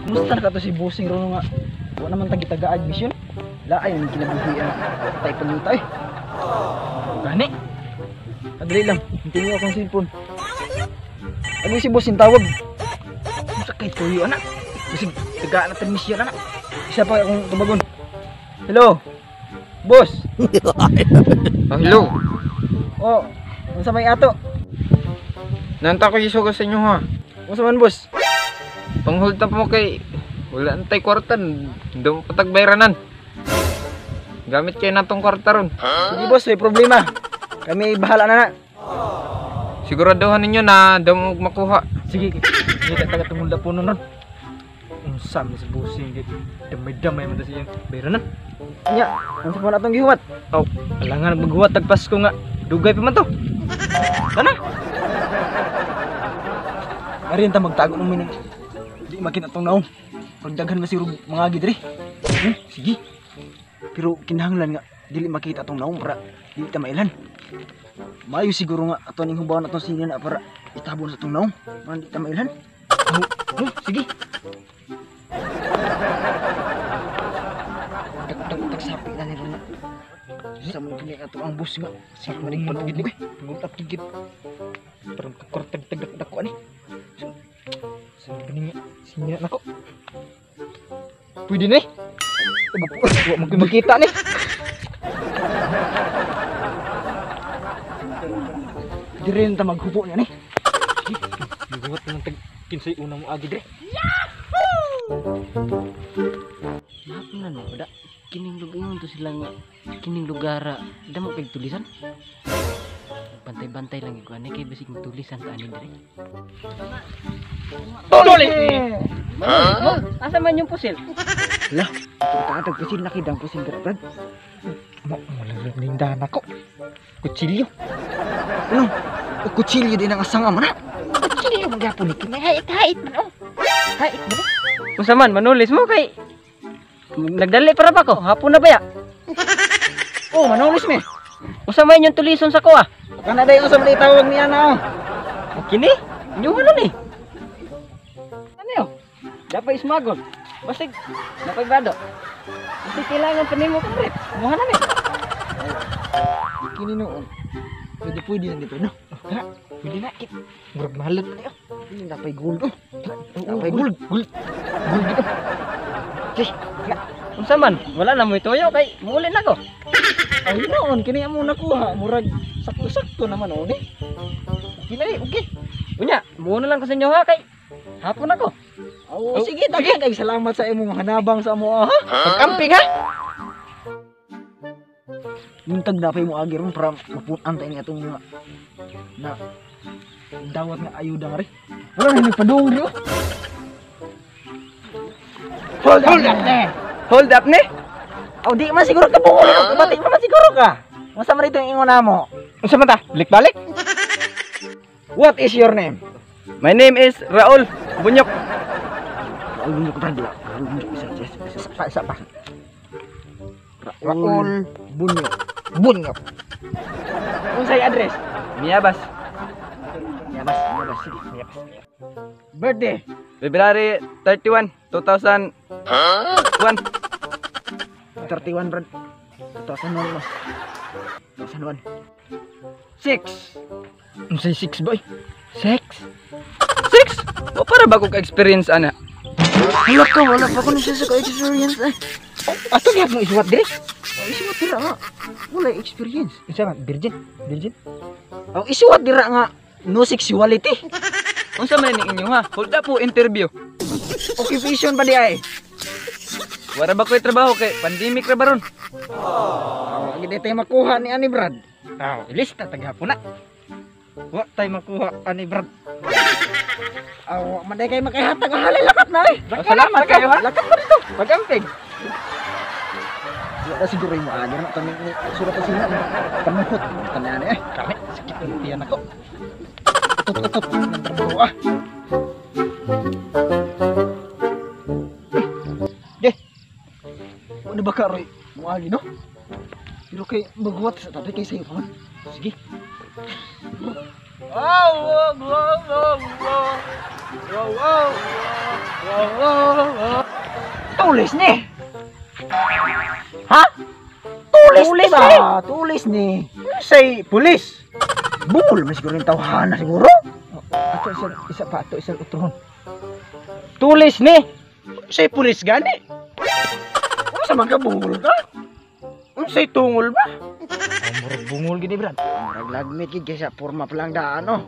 Kumusta na ka to si Busing ron nga? Wa naman tagi taga admission. Laay ang kinabuhi ang tay panguta eh. Gani. Adali lang, hintayin akong cellphone. Ano si Busing tawag? Unsa kay tuyo anak? Bisig taga na admission anak. Isa pa akong tubagon. Hello. Boss. Oh, hello. Oh, unsa may ato? Nanta ko isugo sa inyo ha. Unsa man, boss? Panghold up mo kay wala antay kwarta, do patagbayranan. Gamit kay natong kwarta ron. Sige boss, may problema. Kami bahala na na. Siguraduhan ninyo na daw mo makuha. Sige, sige taga tumulda po nun. Unsa man si Busing kay damay-damay man ta siya bayranan. Nya, unsa man atong gihuwat? Oh, alangan maghuwat tag Pasko nga. Dugay pa man to. Kana. Ari ta magtago nung minang di makita tong naong. Pagdaghan man siguro mga agi diri. Sige. Pero kinahanglan nga dili makita tong naong para dili ta mailan. Maayo siguro nga ato ning hubawan atong sinya na para itabon sa tong naong para di ta mailan. Oh, sige. Dagdag sapi na nila na. Sa mga kini ato ang bus nga. Sa maning panugid ni. Pangulap gid. Parang kakortag tag dako ani. Sa kini sinya nako. Pwede na eh. Wa man makita ni. Dire ta maghupo niya ni. Niguwat naman tag kinsay una mo agi dire. Yahoo! Hapon na no, da kining lugar to sila nga kining lugar damo kay tulisan. Bantay-bantay lang ko ani kay basig tulisan ta ani dire. Tuli. Huh? Asa man yung pusil? Lah, tatag pusil nakidang pusil dira, Brad. Mo malalindana ko. Kutsilyo. Ano? O kutsilyo din ang asanga man ha? Kutsilyo man gyapon ni kinay hait-hait man oh. Hait man. Unsa man manulis mo kay nagdali para ba ko? Hapon na baya? Oh, manulis me. Unsa man yung tulison sa ko ah? Kana day unsa man itawag niya na oh. Kini? Inyo na ni. Ano yo? Dapat ismagol. Basig napagbado. Basig kailangan pa nimo kumret. Muha na ni. Kini noon. Pwede pwede na dito no. Kana, pwede na kit. Murag mahalan na niyo. Kini napay gold oh. Napay gold. Gold. Gold dito. Okay. Unsa man? Wala na mo ituyo kay muuli na ko. Ay noon kini amo nakuha murag sakto-sakto naman oh ni. Okay na eh, okay. Unya, muuna lang ko sa inyo ha kay hapon ako. Oh, sige, daghan kay salamat sa imong hanabang sa amo ha. Pag-amping ha. Buntag na pay mo agi ron para mapunan tayo ni atong mga na dawat nga ayuda nga rin. Wala na nagpadung rin. Hold up ne. Hold up ne. Oh, di man siguro ka buo. Bati man siguro ka. Unsa man ito yung ingon namo? Unsa man ta? Balik-balik. What is your name? My name is Raul Bunyok. Raul Bunyok, Brad. Raul Bunyok, isa pa, isa pa. Raul Bunyok. Bunyok. Unsay address? Miyabas. Miyabas, Miyabas, sige, Miyabas. Birthday? February 31, 2001. Huh? 31, Brad. 2001 mo. 2001. 6. Unsay 6 boy? 6? 6? Wa para ba ko ka-experience ana? Wala ka, wala pa ko nung sa ka-experience eh. Ato niya akong isuwat dire. Isuwat dira nga. Wala experience. Unsa man? Virgin? Virgin? Ang isuwat dira nga no sexuality. Unsa man ning inyo ha? Hold up po interview. Occupation pa di ay. Wala ba ko'y trabaho kay pandemic ra baron? Oh, gid tayo makuha ni ani Brad. Ah, ilista taghapon na. Wa tay makuha ani Brad. Aw, manday kay makahatag ang halay lakat na eh. Oh, salamat kayo ha. Lakat pa dito. Pag-amping. Wala siguro yung maaga na kami surat sa sina. Panuhot tanan eh. Kami sakit ang tiyan ako. Utot-utot ng trabaho ah. De. Ano ba ka Roy? Muagi no? Pero kay maghuwat sa tabi kay sayo pa man. Sige. Wow, wow, wow, wow, wow. Wow, wow, wow, wow, wow. Tulis ni. Ha? Tulis, tulis ni. Tulis ni. Say pulis. Bungol man siguro yung tawhana siguro. Ato isa, isa pa ato isa utrohon. Tulis ni. Say pulis gani. Unsa man ka bungol ka? Unsay tungol ba? Murag bungol gini, Brad. Murag lagmit gid kaysa porma pa lang daan oh.